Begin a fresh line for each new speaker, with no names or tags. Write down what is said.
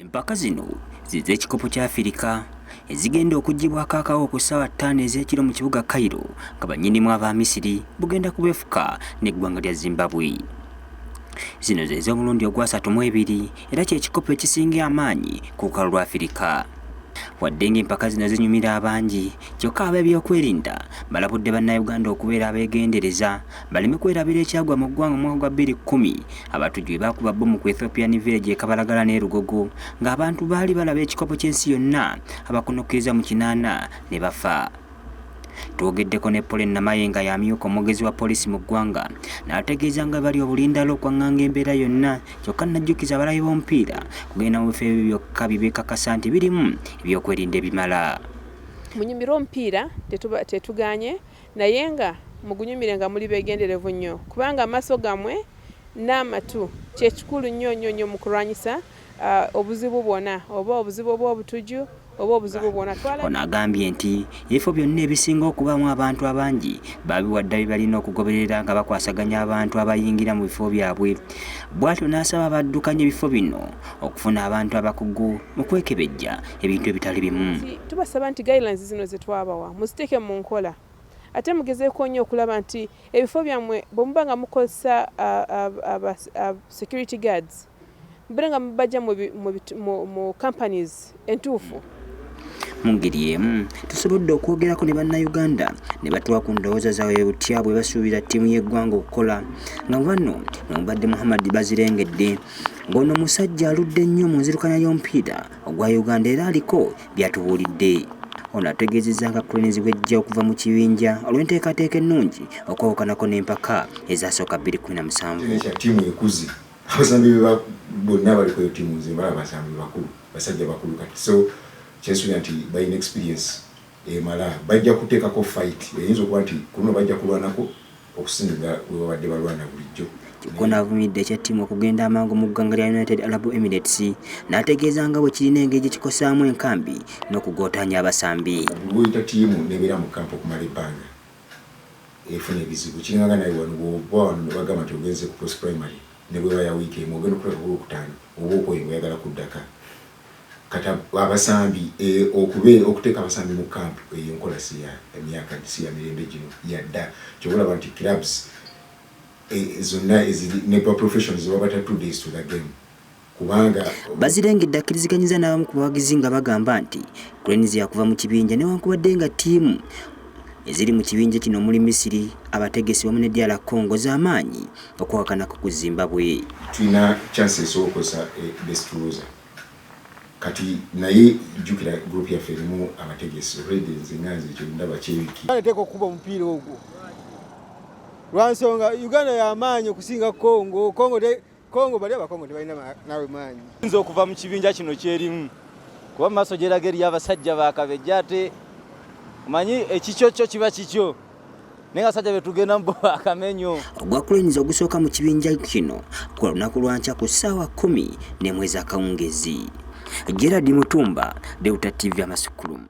Empaka zino ze z'ekikopo kya Afirika ezigenda okuggyibwako akawo ku ssaawa 5 ez'ekiro mu kibuga Cairo, nga bannyinimu aba Misiri bugenda kubeefuka n'eggwanga lya Zimbabwe. Zino ze z'omulundi ogwa 32 era kye kikopo ekisinga amaanyi ku lukalu lwa Afirika. Wadde ng'empaka zino zinyumira abangi, kyokka ab'ebyokwerinda balabudde Bannayuganda okubeera abeegendereza baleme kwerabira ekyagwa mu ggwanga omwaka gwa 2010, abatujju bwe baakuba bbomu ku Ethiopian Village e Kabalagala n'e Lugogo, ng'abantu baali balaba ekikopo ky'ensi yonna, abakunukkiriza mu 80 ne bafa. Twogeddeko ne Polly Namaye, nga y'amyuka omwogezi wa poliisi mu ggwanga, n'ategeeza nga bali obulindaala okwaŋŋanga embeera yonna, kyokka n'ajjukiza abalabi b'omupiira kugenda mu bifo ebyo byokka bye beekakasa nti birimu ebyokwerinda ebimala.
Munyumire omupiira, tetuganye, naye nga mugunyumire nga muli beegenderevu nnyo, kubanga amaaso gammwe n'amatu kyekikulu nnyo nnyo nnyo mu kulwanyisa obuzibu bwonna, oba obuzibu obw'obutujju oba obuzibu bwonna.
Ono agambye nti ebifo byonna ebisinga okubaamu abantu abangi babiwadde bye balina okugoberera nga bakwasaganya abantu abayingira mu bifo byabwe. Bw'atyo n'asaba abaddukanya ebifo bino okufuna abantu abakugu mu kwekebejja ebintu ebitali bimu.
Tubasaba nti guidelines zino ze twabawa muziteeke mu nkola, ate mugezeeko nnyo okulaba nti ebifo byammwe bwe muba nga mukozesa security guards, mubeere nga mubajja mu companies entuufu.
Mu ngeri emu tusobodde okwogerako ne Bannayuganda ne batuwa ku ndowooza zaabwe butya bwe basuubira ttiimu y'eggwanga okukola, nga bano mubadde Muhammad Bazirengedde, ng'ono musajja aludde nnyo mu nzirukanya y'omupiira ogwa Uganda era aliko by'atubuulidde. Ono ategeezezza nga Cranes bw'ejja okuva mu kibinja olw'enteekateeka ennungi okwawukanako n'empaka ezasooka 2017.
Ttiimu ekuze, abasambi bonna abaliko eyo ttiimu nze mbalaba basambi bakulu, basajja bakulu kati, so kyensuubira nti balina experience emala, bajja kuteekako fight eyinza okuba nti kuno bajja kulwanako okusinga bwe babadde balwana bulijjo.
Kyokka onaavumiridde ekya ttiimu okugenda amangu mu ggwanga lya United Arab Emirates, n'ategeeza nga bwe kirina engeri gye kikosaamu enkambi n'okugootaanya abasambi.
Lwoyita ttiimu nebeera mu kampu okumala ebbanga, efuna ebizibu. Kiringanga naye wano bwoba wano ne bagamba nti ogenze ku post primary, ne bweba ya wiiki emu, ogenda okutuuka ku Lwokutaano oba okwoyo ngaoyagala kuddaka. Kati abasambi okuteeka abasambi mu kampu eyo enkola si ya emyaka, si ya mirembe gino, yadda. Kyobalaba nti clubs zonna eziri ne ba professionals babata 2 days to the game, kubanga
Bazirengedde akkiriziganyiza n'abamu ku bawagizi nga bagamba nti Cranes yakuva mu kibinja, newankubadde nga ttiimu eziri mu kibinja kino omuli Misiri abategesi wamu ne DR Congo z'amaanyi okwawakanako ku Zimbabwe.
Tulina chance esobola okukozesa best loser kati, naye jjukira group yaffe erimu abategesi already. Nze nga nze ekyo ndaba kyebiki.
Teeka okukuba omupiira ogwo lwansonga Uganda yamaanyi okusinga Congo. Congo Congo bali Abakongo tebalina nawe maanyi.
Nza okuva mu kibinja kino kyerimu, kuba mu maaso gyeraga eriyo abasajja bakabejja, ate omanyi ekikyo kyo kiba kikyo, naye nga abasajja betugenda mu bo bakamenyo.
Ogwa Cranes ogusooka mu kibinja kino ku lunaku lwankya ku ssaawa 11 ez'akawungeezi. Gerard Mutumba, Delta TV, Amasukulumu.